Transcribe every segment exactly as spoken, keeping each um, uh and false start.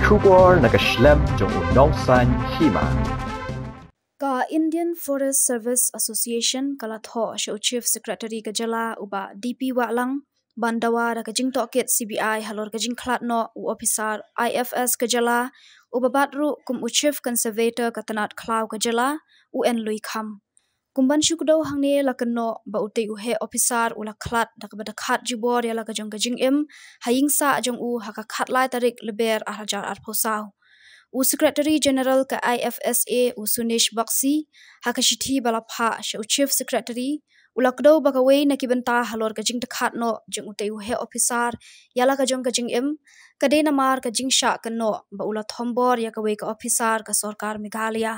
Khubor na ka shlem jong u nongsan hima. Ka Indian Forest Service Association ka la thoh sha u Chief Secretary ka jylla u Bah D P Wahlang ban dawa da ka jingtohkit C B I halor ka jingkhlad noh u ophisar I F S ka jylla uba bat ruh kum u Chief Conservator ka tnat khlaw ka jylla u N Lui Kham. Kumban shu kdew hangne la kynnoh ba utei u heh ophisar u la khlad da kaba dkhat jubor ïa la ka jong ka jingim ha ïing sah jong u ha ka khatlai tarik Lber ar hajar arphew saw. U Secretary General ka I F S A u Sunish Bakshi ha ka shithi ba la phah sha u Chief Secretary u la kdew ba kawei na ki bynta halor ka jingdkhat noh jong utei u heh ophisar ïa la ka jong ka jingim ka dei namar ka jingshah kynnoh ba u la thombor ïa kawei ka ophisar ka sorkar Meghalaya.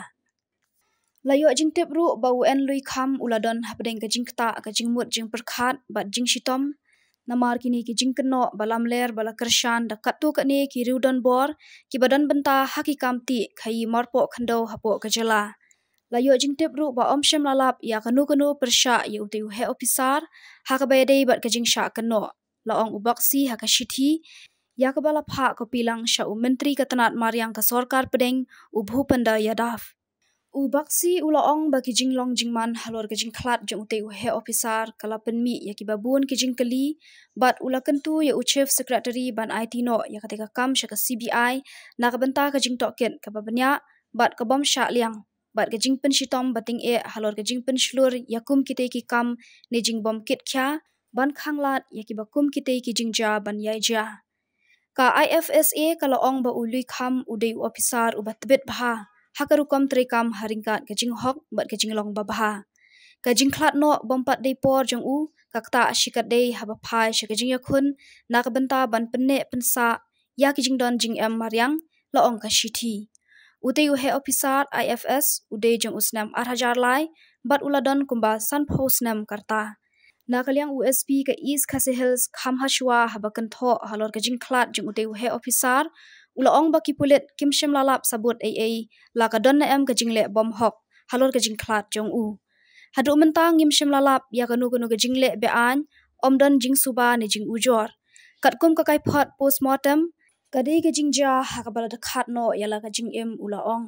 La ïoh jingtip ruh ba u N Lui Kham u la don hapdeng ka jingktah ka jingmut jingpyrkhat bad jingshitom namar kine ki jingkynnoh ba lamler ba la kyrshan da katto katne ki riewdonbor kiba don bynta ha ki kam tih khaïi marpoh khyndew hapoh ka jylla. La ïoh jingtip ruh ba ym shym la lap ïa kano kano pyrshah ïa utei u heh ophisar ha kaba ïadei bad ka jingshah kynnoh, la ong u Bakshi ha ka shithi ïa kaba la phah copy lang sha u Myntri ka tnat mariang ka sorkar pdeng u Bhupender Yadav. U Bakshi u la ong ba ki jinglong jingman halor ka jingkhlad jong utei u heh ophisar ka la pynmih ïa kiba bun ki jingkylli bad u la kyntu ïa u Chief Secretary ban aiti noh ïa katei ka kam sha ka C B I na ka bynta ka jingtohkit kaba bniah bad ka bym shah liang bad ka jingpynshitom ba tyngeh halor ka jingpynshlur ïa kum kitei ki kam ne jingbym kitkhia ban khanglad ïa kiba kum kitei ki jingjia ban ïai jia. Ka I F S A ka la ong ba u Lui Kham u dei u ophisar uba tbit bha ha ka rukom treikam ha ryngkat ka jinghok bad ka jinglong babha. Ka jingkhlad noh bym pat dei por jong u ka ktah shikatdei haba phai sha ka jingïakhun na ka bynta ban pynneh pynsah ïa ki jingdon jingem mariang, la ong ka shithi. Utei u heh ophisar I F S u dei jong u snem ar hajar lai bad u la don kumba sanphew snem ka rta. Na ka liang u S P ka East Khasi Hills Kham Hashwa haba kynthoh halor ka jingkhlad jong utei u heh ophisar u la ong ba ki pulit kim shym la lap sabut ei ei la ka don ne em ka jingleh bym hok halor ka jingkhlad jong u. Haduh mynta ngim shym la lap ïa kano kano ka jingleh be-aiñ, ym don jingsuba ne jingujor. Katkum ka kaiphod postmortem ka dei ka jingjia ha kaba la dkhat noh ïa la ka jingim, u la ong.